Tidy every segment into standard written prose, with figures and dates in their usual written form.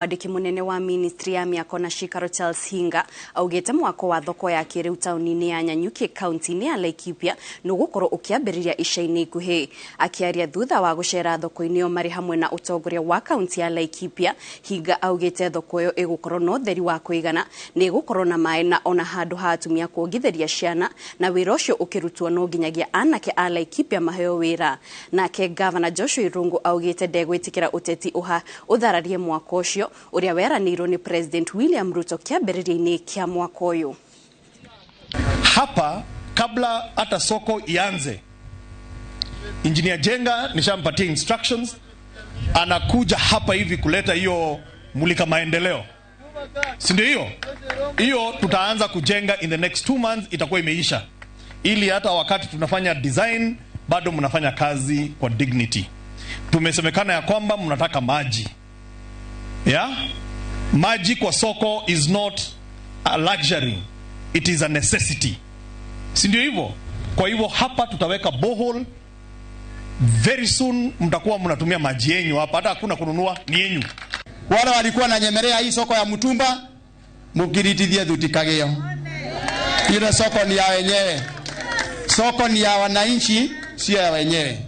Mwandĩki mũnene wa ministry ya mĩako na cikaro Charles Hinga augĩte mwako wa thoko ya kĩrĩu taũni-inĩ ya Nanyuki kaunti-inĩ ya Laikipia nũgũkorwo ũkĩambĩrĩria ica-inĩ ikuhĩ. Akĩaria thutha wa gũcera thoko-inĩ ĩyo marĩ hamwe na ũtongoria wa kaunti ya Laikipia, Hinga augĩte thoko ĩyo ĩgũkorwo na ũtheri wa kũigana, nĩ ĩgũkorwo na maĩ na ona handũ ha atumia kuongithĩria ciana, na wĩra ũcio ũkĩrutwo no nginyagia anake a Laikipia maheo wĩra. Nake Gavana Joshua Irungu augĩte ndegwĩtĩkĩra ũteti ũha ũthararie mwako ũcio ũrĩa weranĩirwo nĩ President William Ruto kĩambĩrĩria-inĩ kĩa mwaka ũyũ. Hapa kabla hata soko ianze, Engineer Jenga nishampatia instructions, anakuja hapa hivi kuleta hiyo mulika maendeleo, si ndio? Hiyo hiyo tutaanza kujenga in the next 2 months, itakuwa imeisha, ili hata wakati tunafanya design bado mnafanya kazi kwa dignity. Tumesemekana ya kwamba mnataka maji, yeah? Maji kwa soko is not a luxury, it is a necessity, si ndio hivyo? Kwa hivyo hapa tutaweka borehole very soon, mtakuwa mnatumia maji yenyu hapa, hata hakuna kununua, ni yenyu. Wale walikuwa na nyemelea hii soko ya mtumba, mukiritithie thutikagio. Ile soko ni ya wenyewe, soko ni ya wananchi, sio ya wenyewe.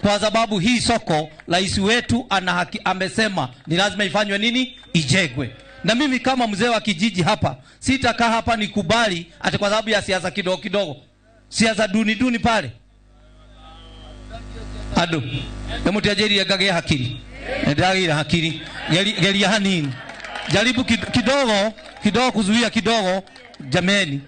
Kwa sababu hii soko rais wetu ana haki, amesema ni lazima ifanywe nini, ijengwe. Na mimi kama mzee wa kijiji hapa sitakaa hapa nikubali ati kwa sababu ya siasa kidogo kidogo, siasa duni duni pale andu nĩmũtianjĩrire ngagĩa hakiri nĩndĩragĩire hakiri. Geria hanini, jaribu kidogo kidogo kuzuia kidogo, jameni.